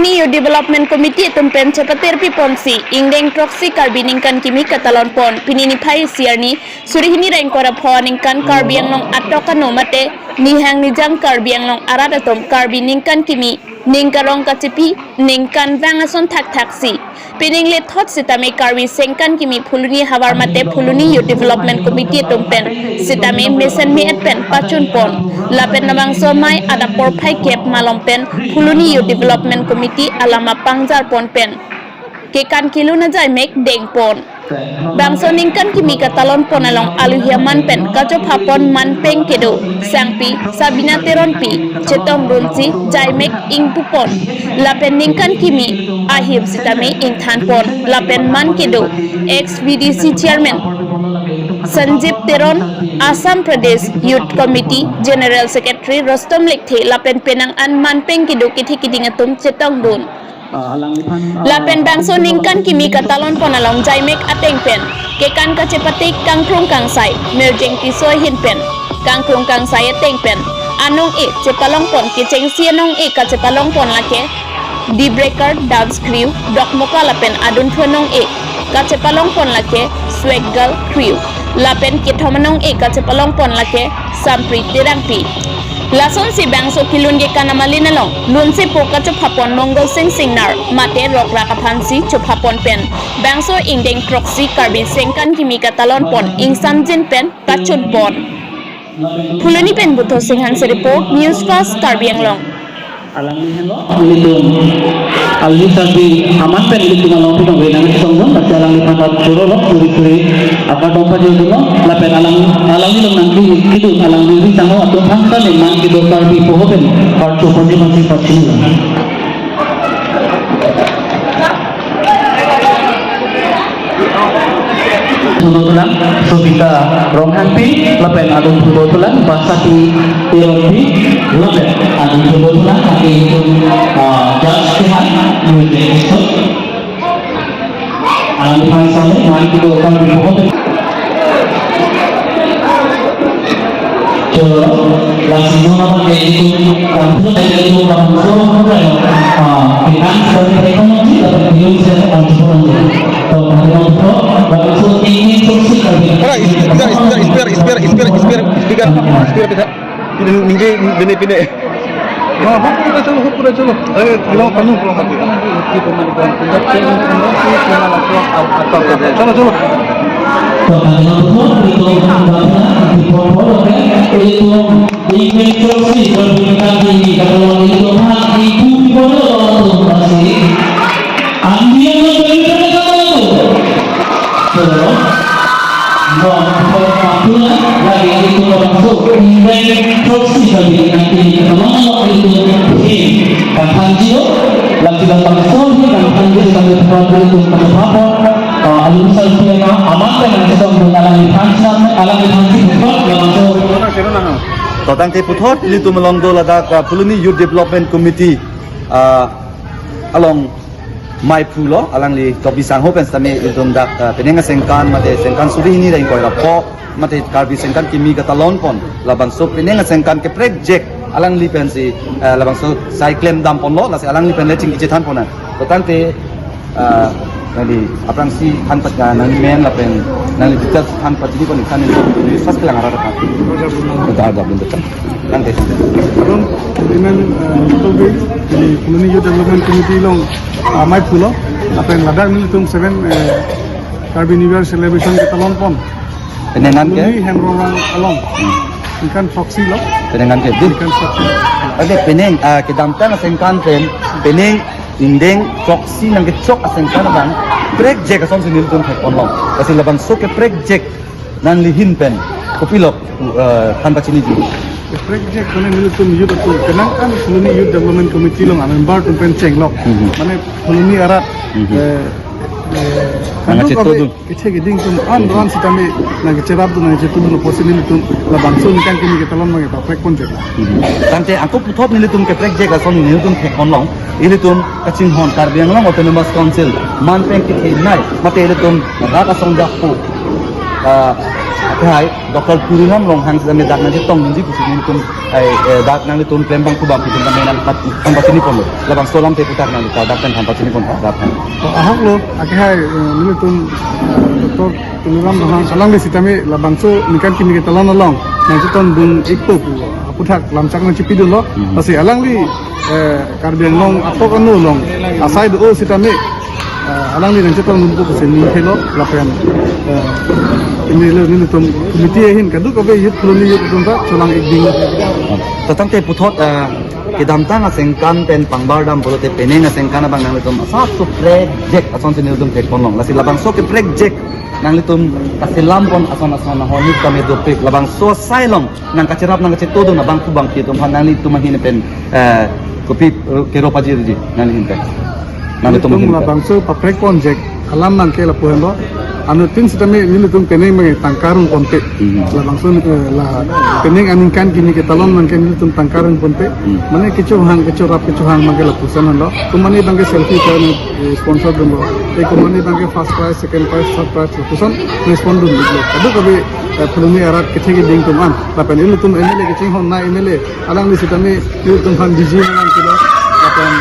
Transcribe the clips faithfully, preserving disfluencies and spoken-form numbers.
Youth Development Committee atum pen chepatirpi ponsi, ingdeng throksi Karbi ningkan kimi katalon pon. Pini niphai isi arni, suri hini ra ingkoi ra pho aningkan Karbi Anglong atok ano mate nihang nijang Karbi Anglong arat atum Karbi ningkan kimi ning karong kachipi, ning kanvang ason thakthaksi pining lethot sitame Karbi sengkan kimi Phuloni havar mate Phuloni Youth Development Committee atum pen sitame mesen me-et pen pachun pon. Lapen labangso amei adap porphai kep malom pen Phuloni Youth Development Committee alama pangjar pon pen kekan kelun ajaimek deng pon. Bangso ningkan kimi katalon pon along aluhi aman pen kachopha pon manpeng kedo sangpi Sabina Teronpi chetongdunsi jaimek ingpu pon. Lapen ningkan kimi ahim sitame ingthan pon. Lapen man kedo ex V D C chairman Sanjib Teron, Assam Pradesh Youth Committee General Secretary Rostom Lekthe lapen penang an manpeng kedo kethe keding atum chetongdun. Lapen bangso ningkan kimi katalon pon along jaimek ateng pen kekan kachepatik kangkrung kangsai Mirjeng Tisso ahin pen kangkrung kangsai ateng pen anong-e chepalong pon kechengsi anong-e kachepalong pon lake The Breaker Dance Crew, Dokmoka lapen adunthu anong-e kachepalong pon lake Swag Girl Crew, lapen kethom anong-e kachepalong pon lake Sampri Terangpi. Lasonsi bangso kelun kekan amalin along lunsepo kachopha pon Mongol Sing Singnar mate rokrak aphansi chopha pon pen bangso ingdeng throksi Karbi sengkan kimi katalon pon ingsamjin pen pachun pon. Phuloni pen Butho Singhanse report, News Fast Karbi Anglong. Alangli henlo, ilitum, alangli sarpi aman pen ilitum along pinong wenang isong don, pasti alangliphan choro lo, suri suri akardom pajir dolo, lapen alang, alangli along nangkidun, alangli ri tanglo atum aphan ta ne man kedo Karbi poho pen karcho pajir pajir pajir. Thudo thulang, Sobita Ronghangpi, lapen adunthu do thulang, Basati Teronpi, lapen adunthu do thulang, kaki itu, ah, judge Tuhan, Muide Esok. Alangphan sale, man kedo Karbi poho pen. Choro, lasi non abang ke itu, kampung ke itu, kampung ke itu, ah, finance dan ekonomi, tapi belum saya kampung ke itu. Kalau kampung ke itu, baru itu ingin kursi Karbi. Ora, is-, is-, is-, is-, is-, is-, is-, speaker, speaker, speaker kita. Ningje bine bine. हाँ, हाँ, पूरा चलो, हाँ, पूरा चलो। अरे, दिमाग पन्नू। चलो, चलो। Ang dia nang beli kami kata tu. Betul. Bang, bang, bang, lagi itu orang tu. Ingin proksi kami nanti teman itu. Hei, kapan jiwa? Lagi datang sore, kapan jiwa kami tempat itu kami apa? Ah, alun salpia na amat dengan kita mengalami tansinan, alami tansinan, langsung. To tangte puthot ilitum along do ladak, ah, Phuloni Youth Development Committee, ah, along maiphu lo, alangli topi sangho pen sitame ilitum dak, ah, penang asengkan mate sengkan suri hini ra ingkoi ra pho mate Karbi sengkan kimi katalon pon labangso penang asengkan keprekjek alangli pensi, ah, labangso sai klem dam ponlo, lasi alangli pen le chingki chethan pon nang. To tangte, ah, nangli aphrangsi than pat, ah, nangli men lapen nangli details than pachini pon, than ini first kelang arah than. Betul, ada belum betul. Tangte. Karon, imen, eh, betul ke, ini Phuloni Youth Development Committee along, ah, maiphu lo, lapen ladak nelitum seven, eh, Karbi New Year celebration ketalon pon. Penang an ke? Phuloni Hemrongrang along. Hmm. Ningkan throksi lo. Penang an ke? Ningkan throksi. Oke, penang, ah, kedamtang asengkan pen, penang ingdeng throksi nangkechok asengkan abang prekjek asonsi nelitum thek ponlong. Lasi labangso keprekjek nangli ahin pen kopilo, eh, than pachiniji? Prekjek kone nelitum youth atum, penang an Phuloni Youth Development Committee along a-member atum pen chenglok. Mhm. Mane Phuloni arat, mhm, eh, eh, nangkachetongdun. Kethek keding atum an, mhm, ran sitame nangkacherapdun, nangkachetongdun apotsi nelitum labangso ningkan kimi ketalon abang paprek ponjek. Mhm. Tangte ako puthot nelitum keprekjek ason nelitum thek ponlong. Ilitum kachinghon Karbi Anglong Autonomous Council manpeng kethenei mate ilitum rat asong jakpo, ah, Akhai, Doctor Tuliram Ronghang sitame dak nangchetongdunji pusi nelitum, eh, eh, dak nanglitum klembangphu abangphi atum tame nangpat-, than pachini ponlo. Labangso alamthe aphuthak nangli ta dak pen than pachini pon, dak pen. To ahok lo, akhai, eh, nelitum, eh, Doctor Tuliram Ronghang alangli sitame labangso ningkan kimi ketalon along nangchetongdun-ikpo pu aphuthak lamchak nangchipidunlo. Mhm. Lasi alangli, eh, Karbi Anglong atok anu along asai do sitame, eh, alangli nangchetongdunpo pusi ningthelo lapen, eh, neli nelitum committee ahin kadokave youth colony youth atum ta cholang-ikding. To tangte puthot, eh, kedamtang aningkan pen pangbardam pulote penang aningkan abang nanglitum asap suprek jek asonsi nelitum thek ponlong. Lasi labangso keprek jek nanglitum kaselam pon ason ason ahormu tame dopik labangso asai along nangkacherap nangkachetongdun abangphu abangphi atum aphan nanglitum ahin pen, eh, kopi, eh, kero pajirji nangli ahin pen. Nanglitum ahin pen. Labangso paprek pon jek alam nangke lapu henlo. Anuttin sitame nelitum penang abang tangka rong ponpe. Hmm. Labangso, eh, la penang aningkan kimi ketalon abangke nelitum tangka rong ponpe. Hmm. Mane kechohang kechorap kechohang abangke lapuson henlo. Komane abangke selfie pen, eh, sponsor dunlo. Eh, komane abangke first prize, second prize, third prize lapuson respond dun diklo. Kadokave, eh, Phuloni arat kethek keding atum an. Lapen ilitum M L A kachinghon na M L A alangli sitame ilitum aphan D G nangkilo. Lapen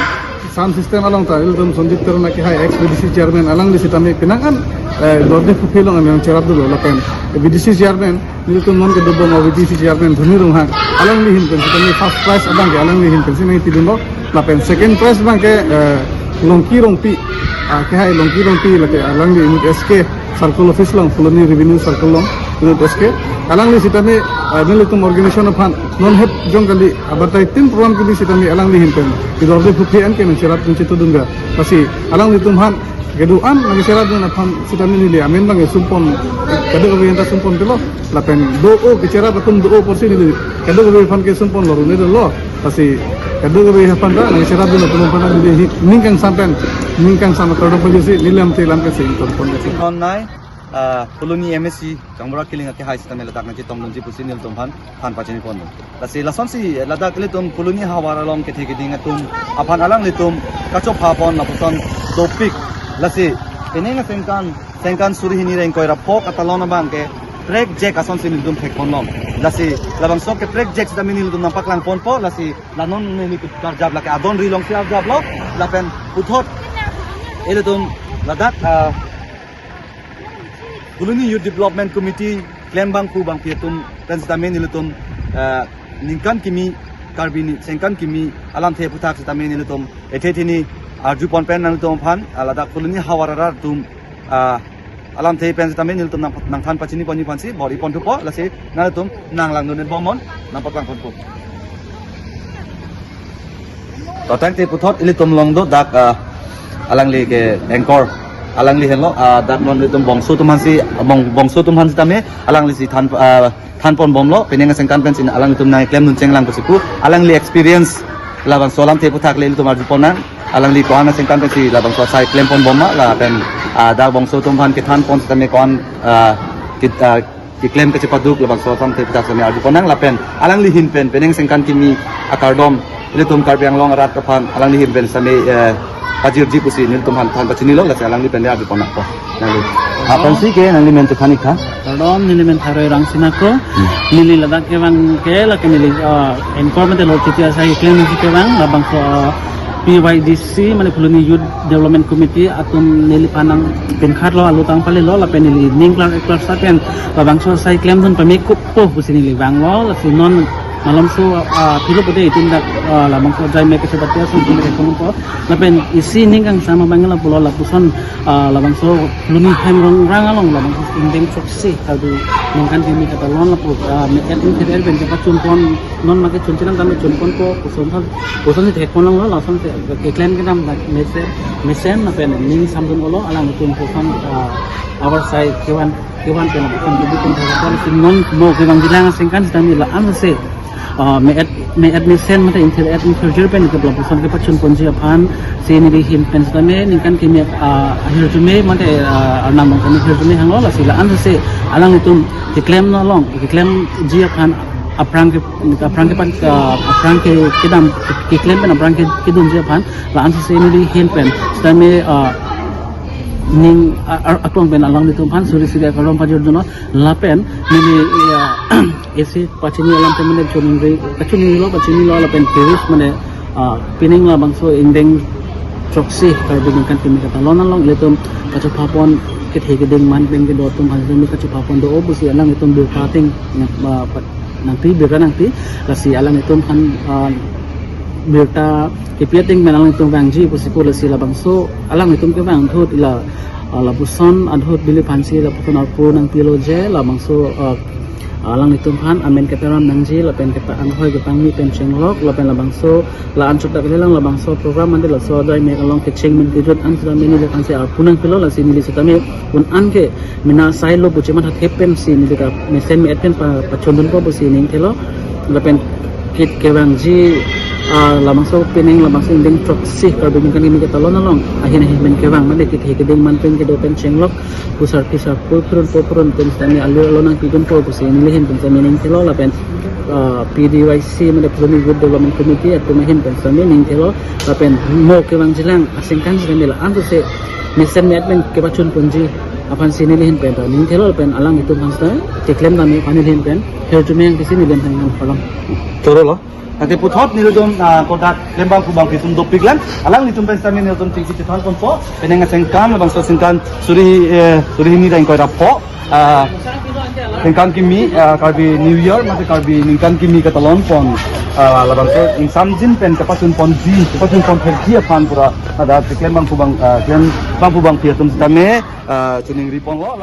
sound system along ta ilitum Sanjit Teron akehai ex B D C chairman alangli sitame penang an, eh, Dorde Phupi along nangcherap dunlo lapen B D C chairman nelitum non kedobom B D C chairman Dhoni Ronghang alangli ahin pen sitame first prize abangke alangli ahin pensi nangpidunlo lapen second prize abangke, eh, Longki Rongpi, ah, akehai Longki Rongpi lake alangli inut S K circle office along, Phuloni revenue circle along inut S K. Alangli sitame, ah, nelitum organization aphan non hep jong kali abatai tin program kali sitame alangli ahin pen Dorde Phupi anke nangcherap nangchetongdun ga. Lasi alanglitum aphan kedo-an nangcherapdun aphan sitame neli amen abang sumpon, kadokave anta sumpon pilo. Lapen do-o kecherap atum do-o porsi neli kadokave aphan ke sumpon lorune dolo. Lasi kadokave aphan ta nangcherapdun atum aphan neli hi-, ning kangsam pen, ning kangsam akardom pajirsi neli alamthe lam ke sing ton pon. Ton nai, ah, Phuloni M A C Kangbura Killing akehai sitame ladak nangchetongdunji pusi nelitum aphan than pachini pon. Lasi lasonsi ladak ilitum Phuloni havar along kethek keding atum aphan alanglitum kachopha pon lapuson dopik. Lasi penang aningkan, aningkan suri hini ra ingkoi ra phok atalon abangke prek jek asonsi nelitum thek ponlong. Lasi labangso keprek jek sitame nelitum nangpaklang ponpo. Lasi la non neli karjap lake adon ri alongsi arjaplo. Lapen puthot ilitum ladak, ah, Phuloni Youth Development Committee klembangphu abangphi atum pen sitame nelitum, eh, ningkan kimi Karbi ni aningkan kimi alamthe aphuthak sitame nelitum ethe thini arju pon pen nangtum aphan, ah, ladak Phuloni havar arat atum, ah, alamthe pen sitame nelitum nang, nangthan pachini ponji aphansi bor-i ponthupo. Lasi nangtum nanglangdun bomnon, nangpaklang ponpo. To tangte puthot ilitum along do dak, ah, alangli ke anchor. Alangli henlo, ah, dak non ilitum bongso atum aphansi, bong-, bongso atum aphan sitame, alangli si than, ah, than pon bomlo, penang aningkan pensi alanglitum nangklemdun chenglang pusi pu, alangli experience labangso alamthe aphuthak le ilitum arju ponnang, alangli ko-an aningkan pensi labangso asai klem pon bom ma, lapen, ah, dak bongso atum aphan kethan pon sitame ko-an, ah, kit-, ah, keklem kachepaduk labangso alamthe aphuthak sitame arju ponnang lapen alangli ahin pen penang aningkan kimi akardom ilitum Karbi Anglong arat aphan alangli ahin pen sitame, eh, pajirji pusi nelitum aphan than pachinilo, lasi alangli pen le arju ponnangpo. Nangli. Aphansi ke nangli men chethan-ik tha. Kardom, neli men Tharoi Rangsina Kro. Hmm. Neli ladak kevang ke lake neli, eh, anchor mate lo titi asai klem si kevang labangso, eh, P Y D C, mane Phuloni Youth Development Committee atum neliphan nangpinkhatlo, alutang palelo, lapen neli ning klar, klar sa pen labangso asai klemdun pamekup po pusi neli vanglo, lasi non malomso, ah, philo pute itum dak, ah, labangso ajai me kese batia sung kene kekon po, lapen isi ning kangsam abang lapulo lapuson, ah, labangso Phuloni hem rongrang along labangso ingdeng choksi kadu aningkan kimi ketalon lapu, ah, me-et ingthir-et pen kepachun pon non make chunchelang kami chun ponpo, puson thon, puson si thek ponlonglo, lasonsi keklem kedam dak mesen, mesen lapen ning samdun olo, alangtum puson, ah, our side kevan, kevan pen puson kebi pon thek pon si non mo kevang jilang asengkan sitame la-an si, ah, me-et, me-et mesen mate ingthir-et ingthir-jer pen ke lapuson kepachun ponji aphansi neli ahin pen sitame aningkan kimi, ah, ahirjume mate, ah, arnam bang kami ahirjume hanglo, lasi la-an si alangtum keklem along, keklemji aphan aphrang ke, aphrang ke pan, ah, aphrang ke kedam, keklem pen aphrang ke, kedunji aphan, la-an si neli ahin pen sitame, ah, ning a-, a-, aklong pen alanglitum aphan suri suri akalom pajor jono lapen neli, ya, isi pachini alam pen mane choningri, kachoningri lo, pachini lo lapen piris mane, ah, pining labangso ingdeng throksi Karbi Ningkan Kimi Katalon along ilitum kachopha pon kethe keding man pen kedo atum aphan sitame kachopha pon do-o pusi alanglitum birta ateng, ah, pa-, nangpi, birta nangpi, lasi alanglitum aphan, ah, birta kepi ateng pen alanglitum vangji pusi pu, lasi labangso alanglitum kevang ahut ila, ah, lapuson ahut Bili aphansi lapuson arpu nangpilo je, labangso, ah, alanglitum aphan amen keparam nangji lapen kepa anghoi kepangni pen chenglok lapen labangso la-an chokdak lelang labangso program mande laso adai mek along kecheng men kejut an sitame neli aphansi arpu nangpilo, lasi neli sitame un-an ke mena sailo puche matha thep pensi neli ta mesen me-et pen pa, pachondunpo pusi ning thelo. Lapen kit kevangji, ah, labangso pining labangso ingdeng throksi Karbi Ningkan Kimi Katalon along ahin ahin pen kevang mane kethe keding man pen kedo pen chenglok pusar pisar pul purun po purun pen sitame alu alo nangpidunpo pusi neli ahin pen sitame ning thelo lapen, ah, P D Y C mane Phuloni Youth Development Committee atum ahin pen sitame ning thelo lapen mo kevangjilang asengkan sitame la-an sose mesen me-et pen kepachun ponji aphansi neli ahin pen ta ning thelo lapen alanglitum aphan sitame keklem dame aphan neli ahin pen hirjume nangkisi neli ahin pen nangpalam. Choro lo. Tangte puthot nelitum, ah, kodak klembang pubang atum dopik lang. Alanglitum pen sitame nelitum chingki chethan ponpo. Penang asengkan, labangso asengkan suri, eh, suri hini ra ingkoi ra pho. Ah, sengkan kimi, ah, Karbi New Year, mate Karbi Ningkan Kimi Katalon pon. Ah, labangso ingsamjin pen kepachun ponji, kepachun pon pherji aphan pura ada klembang pubang, ah, klembang pubang atum sitame, ah, choningri ponlo.